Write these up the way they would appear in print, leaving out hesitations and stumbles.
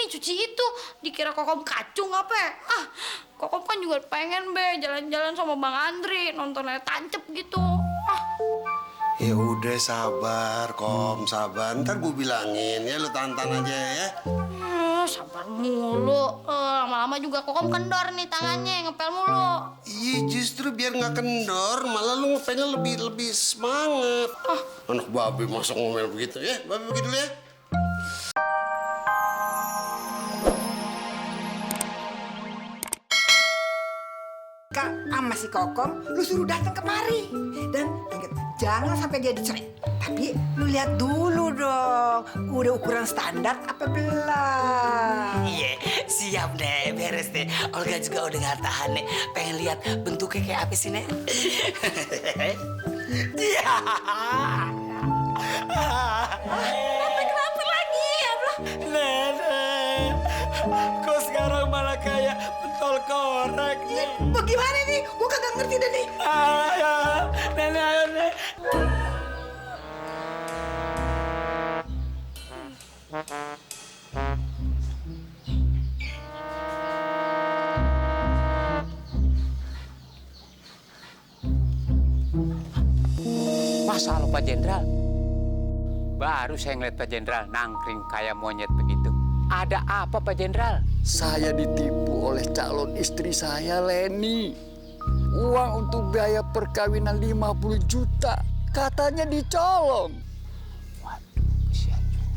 ini cuci itu. Dikira Kokom kacung apa ya? Kokom kan juga pengen be jalan-jalan sama Bang Andri, nontonnya tancep gitu. Ya udah sabar, Kom, sabar. Ntar gue bilangin ya, lu tahan aja ya. Sabar mulu. Lama-lama juga Kokom kendor nih tangannya, ngepel mulu. Iya, justru biar nggak kendor, malah lu ngepelnya lebih semangat. Anak babi masuk ngomel begitu ya, babi begitu ya. Kak sama si Kokom, lu suruh datang kemari. Dan ingat, jangan sampai dia dicerai. Tapi lu lihat dulu dong, udah ukuran standar apa belum? Iya, siap deh, beres deh. Olga juga udah gak tahan nih, pengen lihat bentuknya kayak apa sih, Nek? Iya. Kenapa lagi ya, Bro? Nenek, kok sekarang malah kayak pentol korek nih? Bagaimana nih? Gua kagak ngerti deh nih. Ayo, Nenek, ayo, Nek. Masa lo Pak Jenderal? Baru saya ngeliat Pak Jenderal nangkring kayak monyet begitu. Ada apa Pak Jenderal? Saya ditipu oleh calon istri saya, Leni. Uang untuk biaya perkawinan 50 juta. Katanya dicolong. Waduh, kesian juga.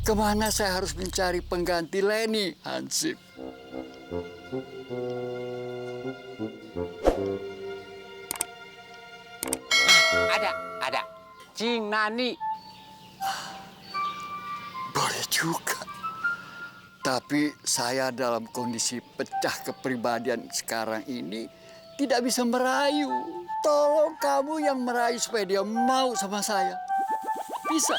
Kemana saya harus mencari pengganti Leni, Hansip? Ada. Cing Nani. Boleh juga. Tapi saya dalam kondisi pecah kepribadian sekarang ini tidak bisa merayu. Tolong kamu yang merayu supaya dia mau sama saya. Bisa?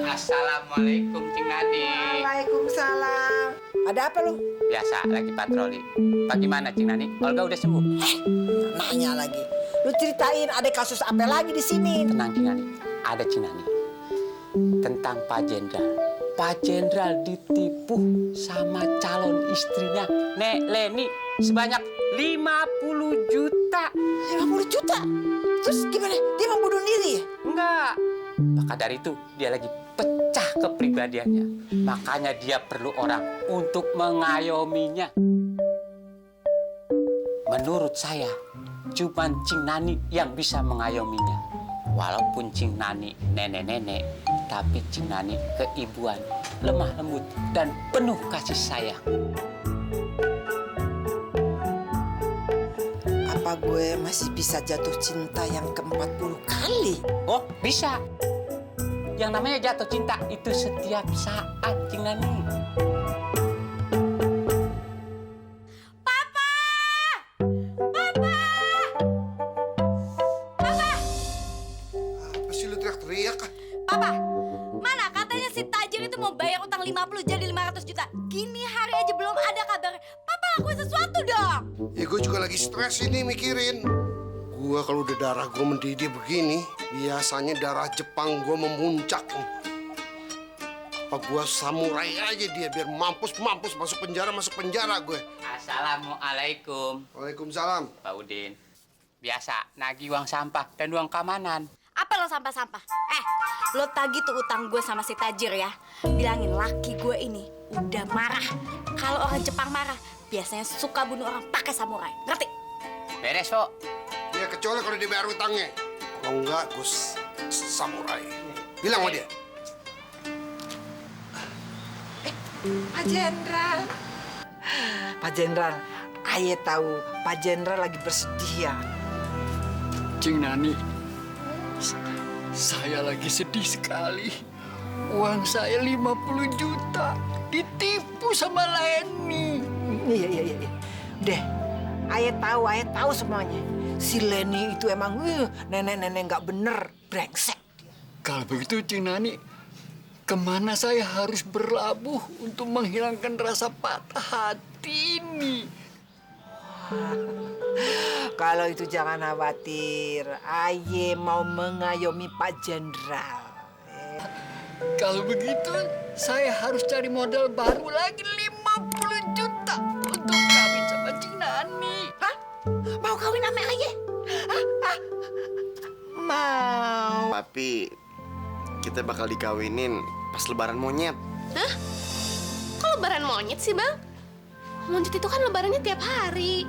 Assalamualaikum Cing Nani. Waalaikumsalam. Ada apa lu? Biasa lagi patroli. Bagaimana Cing Nani? Olga udah sembuh? Nanya lagi. Lu ceritain ada kasus apa lagi di sini? Tenang Cing Nani. Ada Cing Nani. Tentang Pak Jenderal. Pak Jenderal ditipu sama calon istrinya Nek Leni sebanyak 50 juta. 50 juta? Terus gimana? Dia mau bunuh diri ya? Enggak. Maka dari itu dia lagi pecah kepribadiannya. Makanya dia perlu orang untuk mengayominya. Menurut saya, cuma Cing Nani yang bisa mengayominya. Walaupun Cing Nani nenek-nenek, tapi Cing Nani keibuan, lemah lembut, dan penuh kasih sayang. Apa gue masih bisa jatuh cinta yang ke-40 kali? Oh, bisa. Yang namanya jatuh cinta itu setiap saat, Cing Nani. Apa sih lu teriak-teriak? Papa, mana katanya si tajir itu mau bayar utang 50 jadi 500 juta. Gini hari aja belum ada kabar. Papa lakuin sesuatu dong. Ya gue juga lagi stres ini mikirin. Gua kalau udah darah gue mendidih begini, biasanya darah Jepang gue memuncak. Apa gua samurai aja dia biar mampus masuk penjara gue. Assalamualaikum, Waalaikumsalam. Pak Udin. Biasa, nagih uang sampah dan uang keamanan. Apa lo sampah-sampah? Lo tagih tuh utang gue sama si tajir ya. Bilangin laki gue ini udah marah. Kalau orang Jepang marah, biasanya suka bunuh orang pakai samurai. Ngerti? Beres, Pak. Ya kecuali kalau dia bayar utangnya. Kalau enggak, gue samurai. Bilang sama dia. Pak Jenderal. Pak Jenderal, Aye tahu Pak Jenderal lagi bersedia. Cing Nani, saya lagi sedih sekali. Uang saya 50 juta ditipu sama Leni. Iya. Deh, Aye tahu semuanya. Si Leni itu emang nenek-nenek nggak bener, brengsek. Kalau begitu Cing Nani, kemana saya harus berlabuh untuk menghilangkan rasa patah hati ini? Kalau itu jangan khawatir, Aye mau mengayomi Pak Jenderal. Kalau begitu, saya harus cari modal baru lagi 50 juta untuk kawin sama Cing Nani. Hah? Mau kawin sama aja? Hah? Mau. Papi, kita bakal dikawinin pas lebaran monyet. Hah? Kok lebaran monyet sih, Bang? Monyet itu kan lebarannya tiap hari.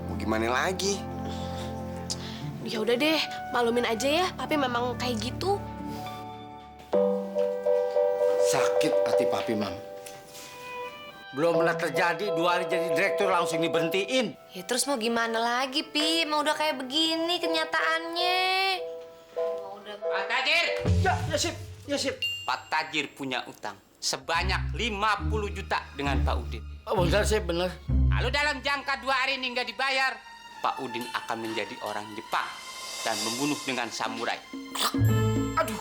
Mau gimana lagi? Ya udah deh, maklumin aja ya. Papi memang kayak gitu. Sakit hati papi, Mam. Belum pernah terjadi 2 hari jadi direktur langsung diberhentiin. Ya terus mau gimana lagi, Pi? Mau udah kayak begini kenyataannya. Pak Tajir! Ya sip. Pak Tajir punya utang sebanyak 50 juta dengan Pak Udin. Oh, benar sih, benar. Lalu dalam jangka 2 hari ini nggak dibayar, Pak Udin akan menjadi orang Jepang dan membunuh dengan samurai. Aduh,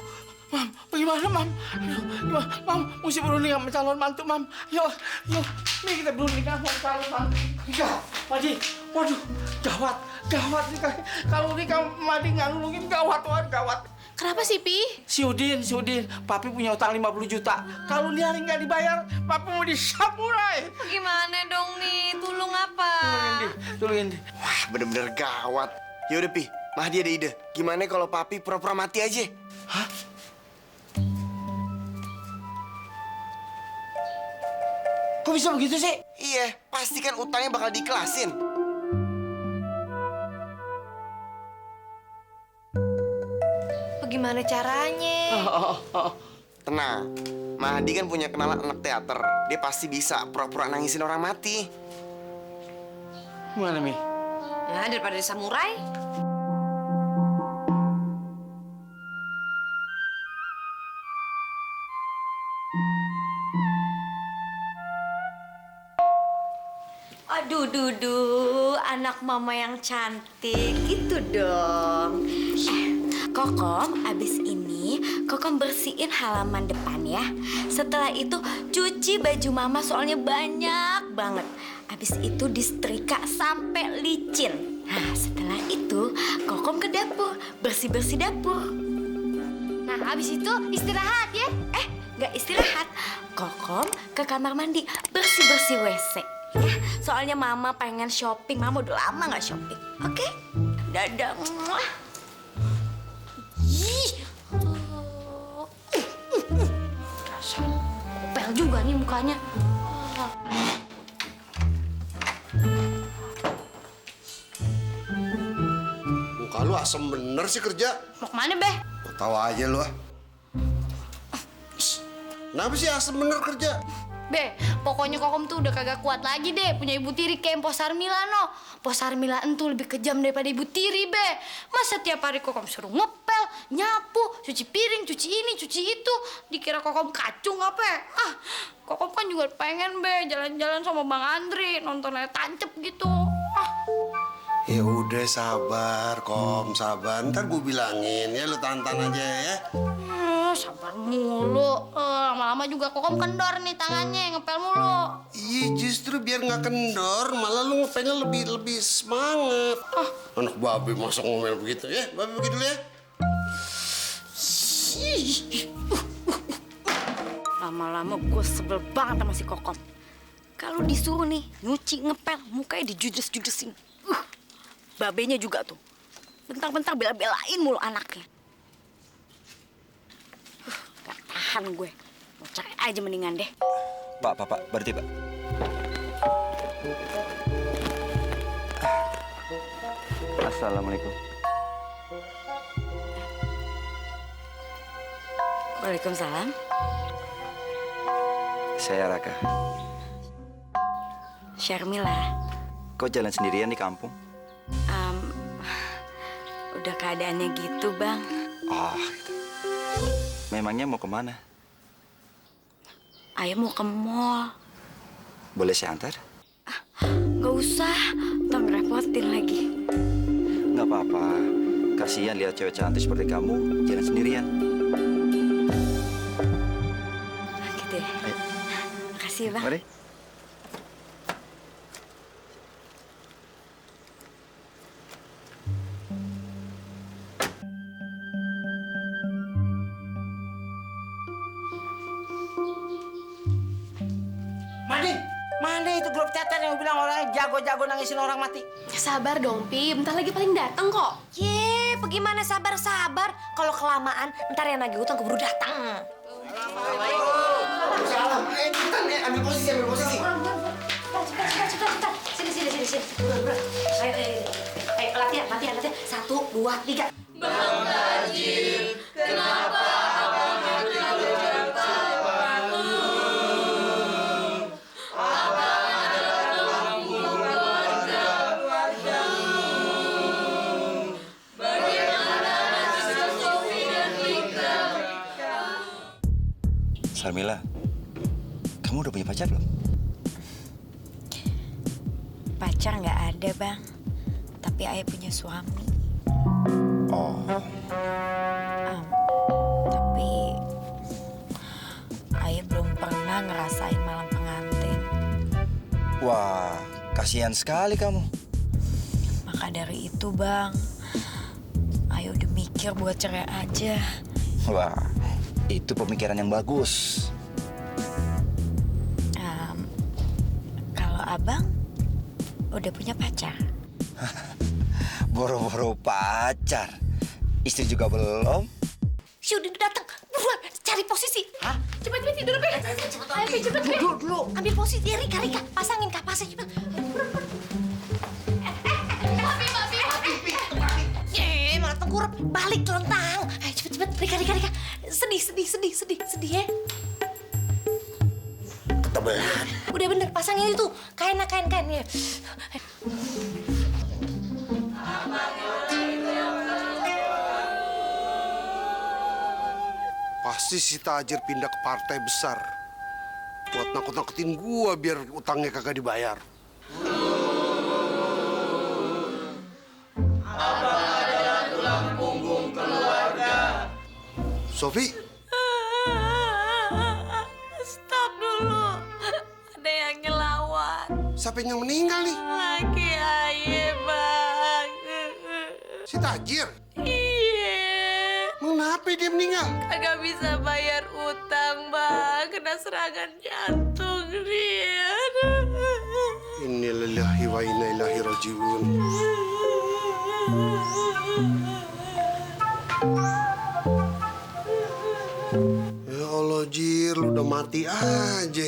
Mam, bagaimana, Mam? Aduh, gimana, Mam? Mesti berunding sama calon mantu, Mam. Yuk. Nih kita berunding sama calon mantu. Ya, Madi. Waduh, gawat nih. Kalau nih kamu Madi nggak nulungin, gawat. Kenapa sih, Pi? Si Udin. Papi punya utang 50 juta. Kalau dia hari nggak dibayar, Papi mau disamurai. Gimana dong nih? Tulung apa? Tolongin, Di. Wah, bener-bener gawat. Yaudah, Pi. Mahdi ada ide. Gimana kalau papi pura-pura mati aja? Hah? Kok bisa begitu sih? Iya, pasti kan utangnya bakal dikelasin. Bagaimana caranya? Tenang, Mahdi kan punya kenalan anak teater. Dia pasti bisa pura-pura nangisin orang mati. Gimana, Mi? Nah, daripada di samurai. Aduh, anak mama yang cantik gitu dong. Kokom, abis ini Kokom bersihin halaman depan ya. Setelah itu cuci baju mama soalnya banyak banget. Abis itu disetrika sampai licin. Nah, setelah itu Kokom ke dapur, bersih-bersih dapur. Nah, abis itu istirahat ya. Nggak istirahat. Kokom ke kamar mandi, bersih-bersih WC. Ya, soalnya mama pengen shopping. Mama udah lama nggak shopping. Oke? Dadah. Muah. Ih. Dasar kopel juga nih mukanya. Muka lu asem bener sih kerja. Mau kemana, Beh? Gua tahu aja lu ah. Kenapa sih asem bener kerja? Be, pokoknya Kokom tuh udah kagak kuat lagi deh punya ibu tiri kayak Pos Sarmila, no. Pos Sarmila tuh lebih kejam daripada ibu tiri, Be. Masa tiap hari Kokom suruh ngepel, nyapu, cuci piring, cuci ini, cuci itu. Dikira Kokom kacung apa? Kokom kan juga pengen, Be, jalan-jalan sama Bang Andri, nonton layar tancep gitu. Ya udah sabar, Kom, sabar. Ntar gue bilangin ya, lu tantan aja ya. Sabar mulu. Lama-lama juga Kokom kendor nih tangannya, ngepel mulu. Iya, justru biar nggak kendor, malah lu ngepelnya lebih semangat. Anak babi masa ngomel begitu ya? Babi begitu dulu ya. Lama-lama gue sebel banget sama si Kokom. Kalau disuruh nih nyuci ngepel, mukanya dijudes-judesin. Babenya juga tuh. Bentar-bentar bela-belain mulu anaknya. Gak tahan gue. Mau cerai aja mendingan deh. Pak, berhenti, Pak. Assalamualaikum. Waalaikumsalam. Saya Raka. Syarmila. Kok jalan sendirian di kampung? Udah keadaannya gitu, Bang. Oh, gitu. Memangnya mau kemana? Ayah mau ke mall. Boleh saya antar? Gak usah, ntar ngerepotin lagi. Nggak apa-apa. Kasihan lihat cewek cantik seperti kamu jalan sendirian. Gitu ya? Ayo. Makasih ya, Bang. Mari. mana itu grup teater yang bilang orangnya jago-jago nangisin orang mati? Sabar dong, Pi. Bentar lagi paling datang kok. Ye, bagaimana sabar-sabar? Kalau kelamaan, ntar yang nagih utang keburu datang. Salam. Cepetan ya, ambil posisi, ambil posisi. Cepat. Sini. Bro. Ayo, latihan. 1, 2, 3. Bang Tajir, kenapa abang begitu cepat bangun? Abang adalah tulang punggung keluarga. Bagaimana nasib Sofi dan Rika? Sarmila, kamu udah punya pacar belum? Pacar nggak ada, Bang. Tapi ayah punya suami. Oh, Tapi ayah belum pernah ngerasain malam pengantin. wah, kasihan sekali kamu. Maka dari itu, Bang, ayah udah mikir buat cerai aja. Wah, itu pemikiran yang bagus. Kalau abang udah punya pacar. Boro-boro pacar. Istri juga belum. Si udah datang. Buruan, cari posisi. Hah? Cepet tidur, Be. Ayo, Be, cepet, Be. Dulu. Ambil posisi, Rika. Pasangin kapasnya, cepet. Malah tengkurap. Balik, telentang. Ayo, cepet. Rika. Sedih ya. Ketebelan. Udah bener, pasangin itu. Kain ya. Pasti si Tajir pindah ke partai besar. Buat nakut-nakutin gua biar utangnya kagak dibayar. Abang adalah tulang punggung keluarga. Sofi, Stop dulu. Ada yang ngelawan. siapa yang meninggal nih? Laki ayah, Bang. Si Tajir. Iya. Kenapa dia meninggal? Kagak bisa bayar utang, Bang. Kena serangan jantung dia. Innalillahi wa inna ilaihi rajiun. Ya Allah, Jir, lu udah mati aja.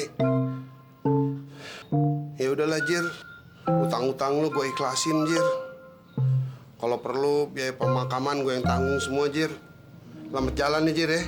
Ya udahlah, Jir. Utang-utang lu gue ikhlasin, Jir. Kalau perlu biaya pemakaman gue yang tanggung semua, Jir. Selamat jalan nih, Jir ya.